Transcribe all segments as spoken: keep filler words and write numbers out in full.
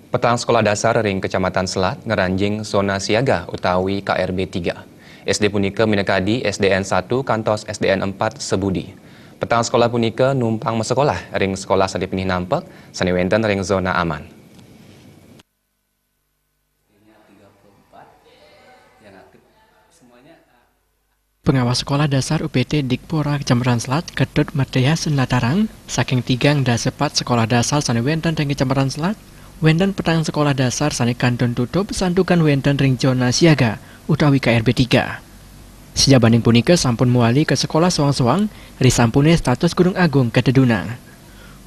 Petang sekolah dasar ring Kecamatan Selat ngranjing zona siaga utawi K R B tiga. S D punika minakadi S D N satu kantos S D N empat Sebudi. Petang sekolah punika numpang masekolah ring sekolah sane pinih nampek sane wenten ring zona aman. Pengawas Sekolah Dasar U P T Dikpora Kecamatan Selat, Ketut Matayas, nlatarang, saking tigang dasa pat sekolah dasar sane wenten ring Kecamatan Selat, wenten petang sekolah dasar sane kantun tutup santukan wenten ring zona siaga utawi K R B tiga. Sajabaning punika sampun mawali ka sekolah soang-soang risampune status Gunung Agung katedunang.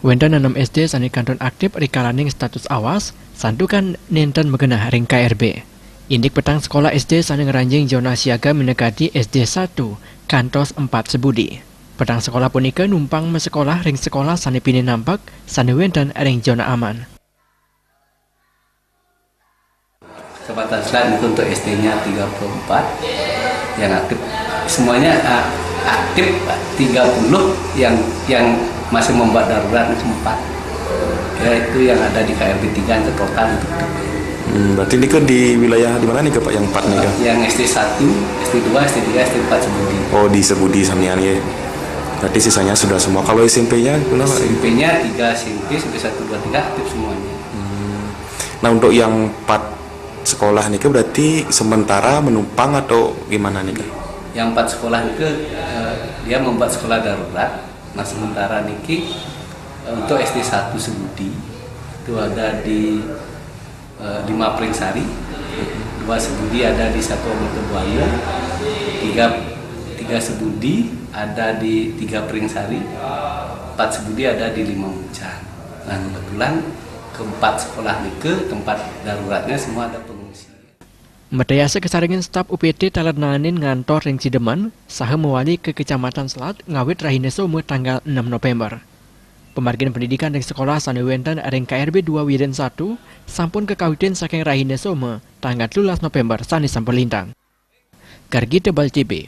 Wenten enem S D sane kantun aktif rikalaning status awas, santukan nenten magenah ring K R B. Indik petang sekolah S D sane ngranjing zona siaga minakadi S D satu kantos empat Sebudi. Petang sekolah punika numpang masekolah ring sekolah sane pinih nampek sane wenten ring zona aman. Kecamatan Selat itu untuk S D-nya tiga puluh empat yang aktif. Semuanya, ah, aktif tiga puluh, yang, yang masih membuat darurat itu empat. Ya, itu yang ada di K R B tiga yang tertotal itu. Hmm, berarti ini ke di wilayah di mana nih, Pak, yang empat nih, Kak? Yang S D satu, S D dua, S D tiga, S D empat Sebudi. Oh, di Sebudi samian ya. Berarti sisanya sudah semua. Kalau S M P-nya gimana, Pak? S M P-nya tiga S M P, S M P satu, dua, tiga aktif semuanya. Hmm. Nah, untuk yang empat sekolah nih, Kak, berarti sementara menumpang atau gimana nih, Kak? Yang empat sekolah itu, eh, dia membuat sekolah darurat. Nah, sementara niki, eh, untuk S D satu Sebudi itu ada di, eh, lima Pringsari, dua Sebudi ada di Satuan Mertobuana, tiga, tiga Sebudi ada di tiga Pringsari, empat Sebudi ada di lima Muncan. Nah, kebetulan keempat sekolah nike tempat daruratnya semua ada pengungsi. Matayasa kasarengin staf U P T taler naenin ngantor ring sidemen saha mawali ka Kecamatan Selat ngawit rahina Soma tanggal enam November. Pamargin pendidikan ring sekolah sane wenten ring K R B dua wiadin satu sampun kakawitin saking rahina Soma tanggal telulas November sane sampun lintang. Gargi Tebal T V.